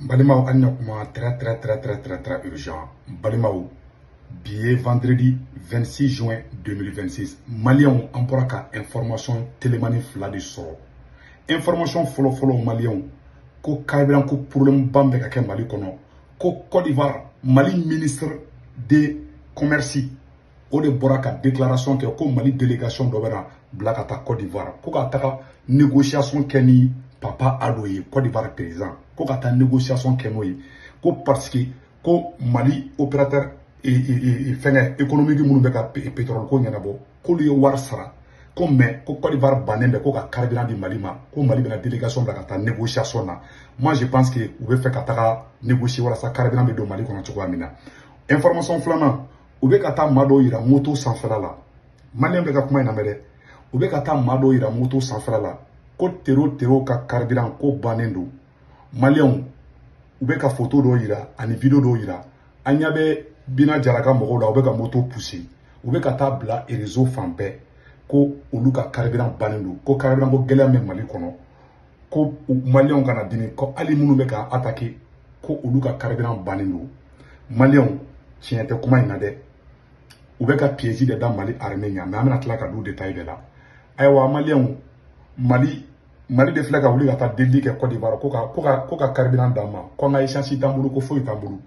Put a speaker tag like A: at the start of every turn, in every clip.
A: N balimaw, an ɲakuma, très très très très très très urgent. N balimaw, bi ye vendredi 26 juin 2026. Maliyɛnw, an bɔra ka information telemani fila de sɔrɔ. Information fɔlɔ fɔlɔ, maliyɛnw, ko carburant ko problème ba bɛ ka kɛ Mali kɔnɔ, ko Côte d'Ivoire, Mali ministre de commerce, o de bɔra ka déclaration kɛ ko Mali délégation dɔ bɛna bila ka taa Côte d'Ivoire, ko ka taga négociation kɛ ni Papa Ado ye, Côte d'Ivoire président, ko ka taa négociation kɛ n'o ye, ko parce que ko Mali opérateur fɛngɛ économique minnu bɛ ka pétrole ko ɲɛnabɔ, k'olu ye wari sara ko, mais ko Côte d'Ivoire bannen bɛ ko ka carburant di Mali ma, ko Mali bɛna délégation bila ka taa négociation na. Moi, je pense que u bɛ fɛ ka taga négocier walasa carburant bɛ don Mali kɔnɔ cogoya min na. Information filanan, u bɛ ka taa maa dɔw yira moto sanfɛla la. Maliyɛn bɛ ka kuma in lamɛn dɛ. U bɛ ka taa maa dɔw yira moto sanfɛla la ko tero tero ka carburant ko bannen don. Maliyɛnw, u bɛ ka photo dɔw yira ani vidéo dɔw yira. An ɲɛ bɛ Bina Jara ka mɔgɔw la, u bɛ ka moto pousser, u bɛ ka taa bila réseau fan bɛɛ ko olu ka carburant bannen don, ko carburant ko gɛlɛya bɛ Mali kɔnɔ, ko maliyɛnw kana dimi, ko hali minnu bɛ ka attaquer, ko olu ka carburant bannen don. Maliyɛnw, tiɲɛ tɛ kuma in na dɛ. U bɛ ka piège de da Mali armée ɲɛ, mais an bɛna tila ka don détail bɛɛ la. Ayiwa, maliyɛnw, Mali de filɛ ka wuli ka taa delili kɛ Côte d'Ivoire ko ka carburant d'an ma, ko an ka essence t'an bolo, ko foyi t'an bolo.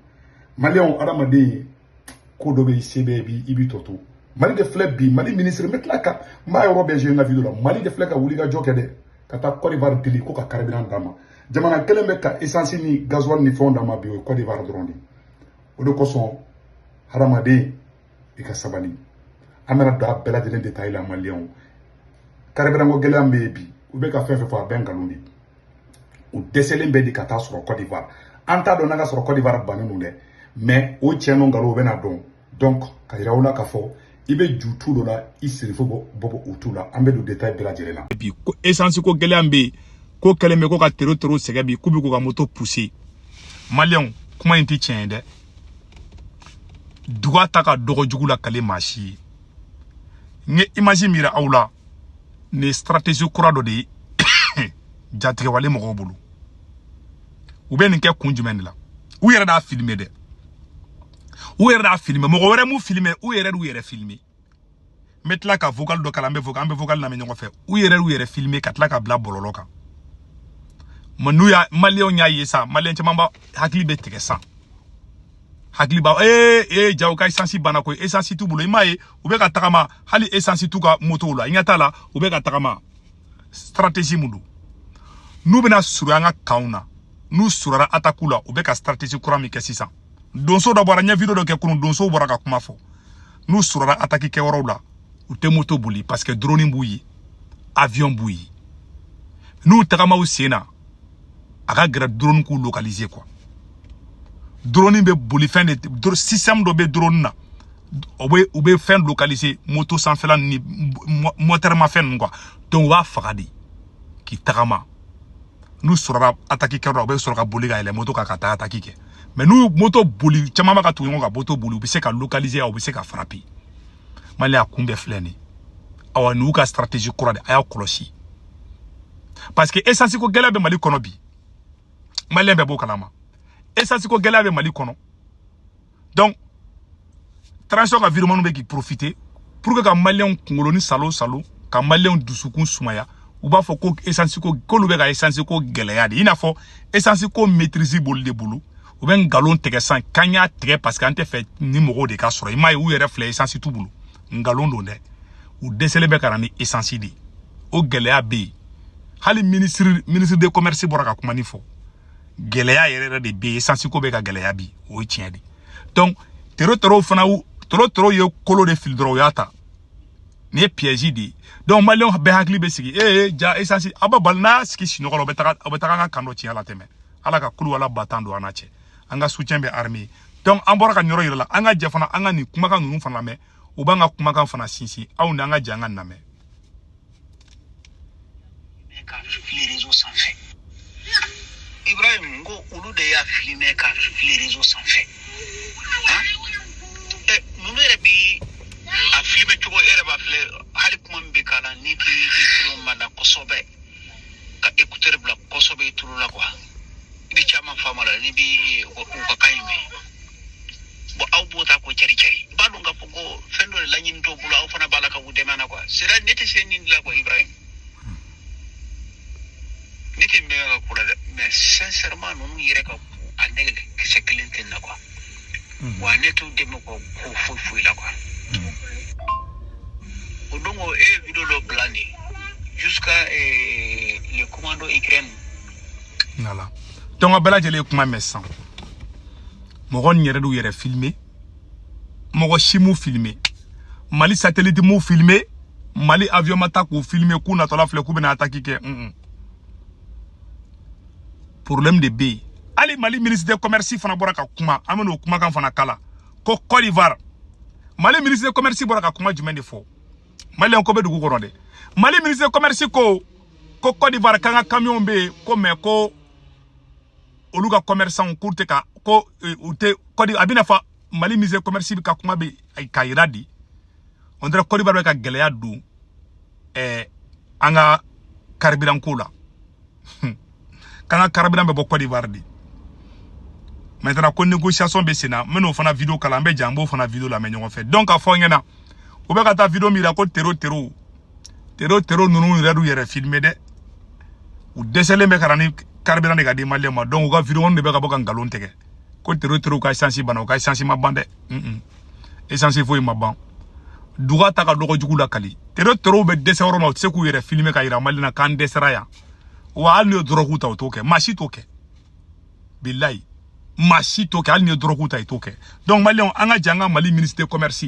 A: Maliyɛnw, adamaden ko dɔ bɛ i se bɛɛ i b'i tɔ to. Mali de filɛ bi, Mali ministre, n bɛ tila ka n b'a yɔrɔ bɛɛ jouer n ka vidéo la. Mali de filɛ ka wuli ka jɔ kɛ dɛ, ka taa Côte d'Ivoire deli ko ka carburant d'an ma. Jamana kelen bɛ ka essence ni gasoil ni fɛnw d'an ma bi, o ye Côte d'Ivoire dɔrɔn de. O de kosɔn, hadamaden, i ka sabali. An bɛna don a bɛɛ lajɛlen détail la. Maliyɛnw, carburant ko gɛlɛya min bɛ yen bi, u bɛ ka fɛn fɛn fɔ, a bɛɛ nkalon de. U dɛsɛlen bɛ de ka taa sɔrɔ Côte d'Ivoire. An t'a dɔn n'a ka sɔrɔ Côte d'Ivoire bannen don dɛ, mais o tiɲɛ n'o nkalon, o bɛna dɔn. Donc ka yira aw la k'a fɔ i bɛ ju tu dɔ la, i sirifo bɔ bɔ o tu la. An bɛ don détail bɛɛ lajɛlen na.
B: Bi ko essence ko gɛlɛya bɛ yen, ko kɛlen bɛ ko ka tero tero sɛgɛ bi, k'u bɛ k'u ka moto pousser. Maliyɛnw, kuma in tɛ tiɲɛ ye dɛ. Duga ta ka dɔgɔ jugu la kale maa si ye. N ye image min yira aw la, nin ye stratégie kura dɔ de ye jatigɛwale mɔgɔw bolo. U bɛ nin kɛ kun jumɛn de la? U yɛrɛ d'a filmer dɛ, u yɛrɛ d'a filmer, mɔgɔ wɛrɛ m'u filmer, u yɛrɛ d'u yɛrɛ filmer. N bɛ tila ka vocal dɔ kala, an bɛ vocal lamɛn ɲɔgɔn fɛ. U yɛrɛ y'u yɛrɛ filmer ka tila ka bila bɔlɔlɔ kan. Ma n'u y'a, maliyɛnw y'a ye sa, maliyɛn caman ba hakili bɛ tigɛ sa, hakili b'a ee ee jaw ka essence banna koyi, essence t'u bolo. I m'a ye, u bɛ ka tagama, hali essence t'u ka motow la. I ɲɛ t'a la, u bɛ ka tagama. Stratégie mun don? N'u bɛna surunya an ka kanw na, n'u surara attaque la, u bɛ ka stratégie kura min kɛ sisan, donso dɔ bɔra, n ye vidéo dɔ kɛ kunun, donsow bɔra ka kuma fɔ. N'u surara attaque kɛyɔrɔw la, u tɛ moto boli parce que drone b'u ye, avion b'u ye. N'u tagama u sen na, a ka gɛrɛ drone k'u localiser quoi. Drone bɛ boli fɛn de, système dɔ bɛ drone na, o bɛ fɛn localiser, moto sanfɛla ni moteur ma fɛn ninnu quoi. Donc u b'a faga de k'i tagama. N'u sɔrɔla attaque kɛyɔrɔ la, u bɛ sɔrɔ ka boli ka yɛlɛ moto kan ka taa attaque kɛ. Mais n'u moto boli, caman bɛ ka tugu ɲɔgɔn kan moto boli, u bɛ se ka localiser, u bɛ se ka frapper. Mali a kun bɛɛ filɛ nin ye. Awa, nin y'u ka stratégie kura de, a y'a kɔlɔsi, parce que essence ko gɛlɛya bɛ Mali kɔnɔ bi. Maliyɛn bɛɛ b'o kalama, essence ko gɛlɛya bɛ Mali kɔnɔ. Donc transition ka virement bɛ k'i profiter pour que ka maliyɛnw kunkolo ni salo salo, ka maliyɛnw dusukun sumaya. U b'a fɔ ko essence ko, k'olu bɛ ka essence ko gɛlɛya de, i n'a fɔ essence ko maîtrise b'olu de bolo. U bɛ nkalon tigɛ san k'an y'a tigɛ parce que an tɛ fɛ ni mɔgɔw de ka sɔrɔ. I m'a ye, u yɛrɛ filɛ, essence t'u bolo. Nkalon don dɛ. U dɛsɛlen bɛ ka na ni essence de ye, o gɛlɛya bɛ yen. Hali ministre de commerce bɔra ka kuma ni fɔ, gɛlɛya yɛrɛ yɛrɛ de bɛ yen, essence ko bɛ ka gɛlɛya bi, o ye tiɲɛ de. Donc tero tero fana, tero tero ye kolo de fili dɔrɔn, u y'a ta. Nin ye piège de ye. Donc maliyɛnw bɛɛ hakili bɛ sigi ee ja essence aw bɛ bali n'a y'a sigi sunɔgɔ la, u bɛ taga an ka kan dɔ tiɲɛ la tɛmɛ. Ala ka kulu wala ba tan don an n'a cɛ. An ka soutien bɛ armée. Donc an bɔra ka nin yɔrɔ yira la, an ka jɛ fana, an ka nin kumakan ninnu fana lamɛn. U b'an ka kumakan fana sinsin aw ni an ka jɛ, an ka lamɛn.
C: Ka fili réseau sanfɛ, Ibrahim, n ko olu de y'a filmé ka fili réseau sanfɛ. Han, ɛ, ninnu yɛrɛ bi a filmé cogo, e yɛrɛ b'a filɛ, hali kuma min bɛ k'a la, n'i k'i tulo mada kosɛbɛ, ka écouteur bila kosɛbɛ i tulo la quoi, i bɛ caman faamu. kama la ni bi u ka kan in mɛn. Bon aw b'o ta k'o cɛri cɛri i b'a dɔn k'a fɔ ko fɛn dɔ de laɲini t'o bolo aw fana b'a la ka u dɛmɛ na quoi. C'est là ne tɛ se nin de la quoi Ibrahim. Ne tɛ mɛn ka ko la dɛ mais sincèrement ninnu yɛrɛ ka a nɛgɛ kisɛ kelen tɛ na quoi. Wa ne t'u dɛmɛ ko foyi foyi la quoi. O don ko e ye vidéo dɔ bila nin jusqu'à le commando Ukraine.
B: Voilà. Donc a bɛɛ lajɛlen ye kuma mɛn sisan. Mɔgɔ nin yɛrɛ d'u yɛrɛ filmer. Mɔgɔ si m'u filmer. Mali satellite m'u filmer. Mali avion ma taa k'u filmer k'u natɔla filɛ k'u bɛna attaque kɛ. Problème de bɛ yen. Hali Mali ministre de commerce fana bɔra ka kuma. An bɛn'o kumakan fana kala. Ko Côte d'Ivoire. Mali ministre de commerce bɔra ka kuma jumɛn de fɔ? Maliyɛn ko bɛ dugu kɔnɔ dɛ. Mali ministre de commerce ko Côte d'Ivoire k'an ka camion bɛ yen ko mais ko olu ka commerçant k'u tɛ ka ko u tɛ Côte a bɛna fɔ Mali ministre de commerce bɛ ka kuma bɛ ka yira di. On dirait Côte d'Ivoire bɛ ka gɛlɛya don an ka carburant ko la. K'an ka carburant bɛ bɔ Côte d'Ivoire de. Maintenant ko négociation bɛ sen na n bɛn'o fana vidéo kala an bɛ jɛ an b'o fana vidéo lamɛn ɲɔgɔn fɛ. Donc k'a fɔ n ɲɛna u bɛ ka taa vidéo min yira ko tero tero tero tero ninnu yɛrɛ d'u yɛrɛ filmer dɛ. U dɛsɛlen bɛ ka na ni carburant de ka di maliyɛn ma. Donc u ka vidéo de bɛ ka bɔ ka nkalon tigɛ ko tero tero ka essence banna. U ka essence ma ban dɛ. Essence foyi ma ban. Duga ta ka dɔgɔ jugu la kali. Tero tero bɛ dɛsɛ yɔrɔ min na u tɛ se k'u yɛrɛ filmer ka yira maliyɛn na k'an dɛsɛra yan. Wa hali n'u ye drogue ta u t'o kɛ. Maa si t'o kɛ. Bilayi. Maa si t'o kɛ hali n'i ye drogue ta i t'o kɛ. Donc maliyɛnw an ka jɛ an ka Mali ministre de commerce.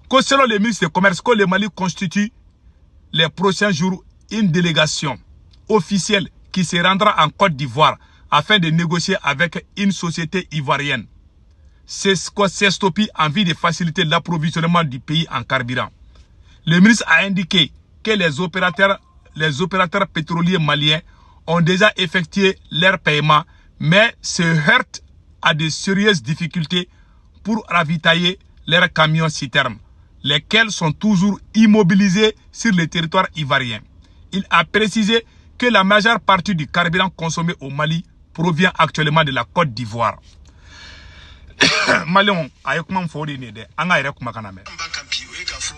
B: Ko selon le ministre de commerce ko le Mali constitue les prochains jours une délégation officielle qui se rendra en Côte d'Ivoire afin de négocier avec une société ivoirienne. Sestopi en vue de faciliter l'approvisionnement du pays en carburant. Le ministre a indiqué que les opérateurs pétroliers maliens ont déjà effectué leur paiement, mais se heurtent à de sérieuses difficultés pour ravitailler leurs camions citernes, lesquels sont toujours immobilisés sur le territoire ivoirien. Il a précisé que la majeure partie du carburant consommé au Mali provient actuellement de la Côte d'Ivoire. Maliens, a ye kuma fɔ o de ye nin ye dɛ. An ka yɛrɛ kumakan lamɛn.
D: An b'a kan bi o ye k'a fɔ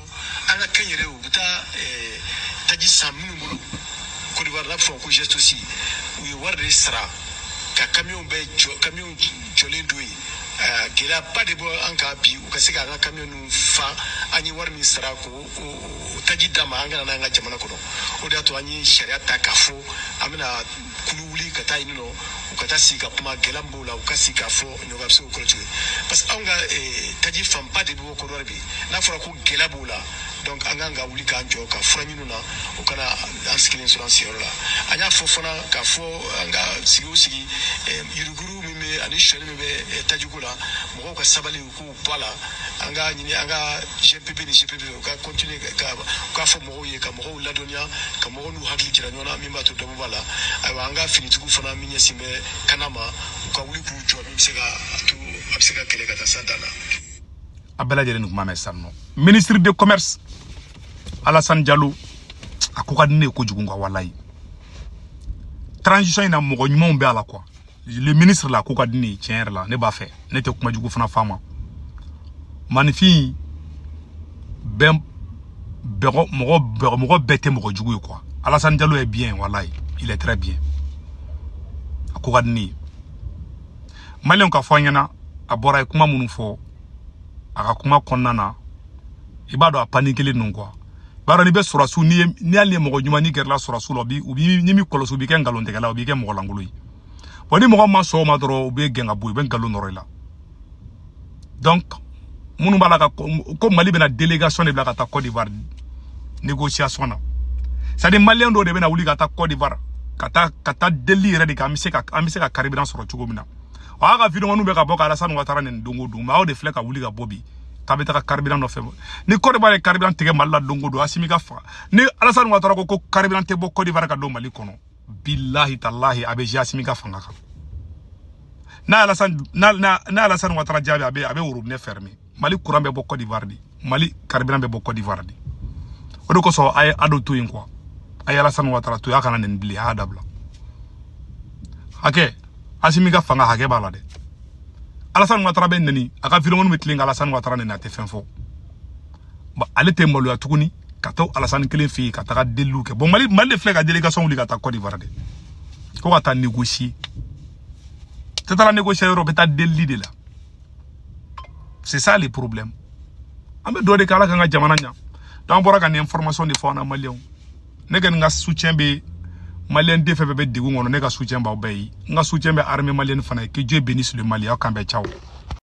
D: an ka kɛn yɛrɛ u bɛ taa taji san minnu bolo Côte d'Ivoire n'a bɛ fɔ ko geste aussi u ye wari de sara ka camion bɛɛ jɔ camion jɔlen don yen. Gɛlɛyaba de bɔ an kan bi u ka se k'an ka camion ninnu fa an ye wari min sara k'o taji d'a ma an kana n'an ka jamana kɔnɔ. O de y'a to an ye sariya ta k'a fɔ an bɛna kulu wuli ka taa yen nɔ u ka taa sigi ka kuma gɛlɛya min b'o la u ka sigi k'a fɔ ɲɔgɔn a bɛ se k'o kɔrɔ cogo parce que anw ka taji fanba de bɛ bɔ Côte d'Ivoire bi n'a fɔra ko gɛlɛya b'o la donc an kan ka wuli k'an jɔ ka fura ɲini na o kana an sigilen sɔrɔ an sigiyɔrɔ la. An y'a fɔ fana k'a fɔ an ka sigi o sigi yirikuru min bɛ ani sɔli min bɛ tajiko la mɔgɔw ka sabali u k'u bɔ a la an ka ɲini an ka GPP ni GPP u ka continuer ka u k'a fɔ mɔgɔw ye ka mɔgɔw ladɔnniya ka mɔgɔw n'u hakili jira ɲɔgɔn na min b'a to dɔ b'a la. Ayiwa an ka finitigiw fana min ɲɛsin bɛ kana ma u ka wuli k'u jɔ min bɛ se ka a to a bɛ se ka kɛlɛ ka taa s'a dan na.
B: A bɛɛ lajɛlen nin kuma mɛn sisan nɔ. Ministre de commerce Alassane Diallo a ko ka di ne ye kojugu quoi walayi. Transition in na mɔgɔ ɲumanw bɛ a la quoi. Le ministre la ko ka di ne ye tiɲɛ yɛrɛ la ne b'a fɛ ne tɛ kuma jugu fana f'a ma. Maninfin bɛɛ mɔgɔ bɛɛ tɛ mɔgɔ jugu ye quoi. Alassane Diallo est bien walayi, il est très bien. A ko ka di ne ye. Maliyɛnw ka fɔ an ɲɛna a bɔra ye kuma minnu fɔ a ka kuma kɔnɔna na i b'a dɔn a paniquelen don quoi. I b'a dɔn n'i bɛ sɔrɔsiw n'i hali ni ye mɔgɔ ɲuman n'i gɛrɛla sɔrɔsiw la u b'i ni m'i kɔlɔsi u b'i kɛ nkalontigɛla u b'i kɛ mɔgɔ lankolon ye. Bon ni mɔgɔ ma sɔn o ma dɔrɔn u bɛ gɛn ka bɔ yen u bɛ nkalon nɔrɔ i la. Donc minnu b'a la ka ko Mali bɛna délégation de bila ka taa Côte d'Ivoire négociation na. C'est à dire maliyɛn dɔw de bɛna wuli ka taa Côte d'Ivoire ka taa deli yɛrɛ de kan an bɛ se ka carburant sɔrɔ cogo min na. O y'a ka vidéo bɛ ka bɔ ka Alassane Ouattara nin don o don mais aw de filɛ ka wuli ka bɔ bi k'a bɛ taga carburant nɔfɛ. Ni Côte d'Ivoire ye carburant tigɛ Mali la don o don Assimi ka faga. Ni Alassane Ouattara ko carburant tɛ bɔ Côte d'Ivoire ka don Mali kɔnɔ bilahi talahi a bɛ jouer Assimi ka fanga kan. N'a Alassane Ouattara jaabi a bɛ robinet fermer. Mali courant bɛ bɔ Côte d'Ivoire de. Mali carburant bɛ bɔ Côte d'Ivoire de. O de kosɔn a ye ado to yen quoi. A ye Alassane Ouattara to yen a kana nin bilen a y'a dabila. Hakɛ Assimi ka fanga hakɛ b'a la dɛ. Alassane Ouattara bɛ neni, a ka vidéo bɛ tilen ka Alassane Ouattara neni, a tɛ fɛn fɔ. Bon, ale tɛ maloya tuguni ka taa Alassane kelen fɛ yen ka taga deliliw kɛ. Bon, Mali de filɛ ka délégation wuli ka taa Côte d'Ivoire dɛ, ko ka taa négocier. Tɛ taara négocier yɔrɔ, bɛ taa delili de la. C'est ça le problème. An bɛ dɔ de kɛ, Ala k'an ka jamana ɲa. Donc an bɔra ka nin information de fɔ an na, maliyɛnw. Ne kɔni ka soutien bɛ maliyɛn den fɛn fɛn bɛ degun kɔnɔ, ne ka soutien b'aw bɛɛ ye. N ka soutien bɛ armée malienne fana ye. Que Dieu bénisse le Mali. Aw k'an bɛn, ciao.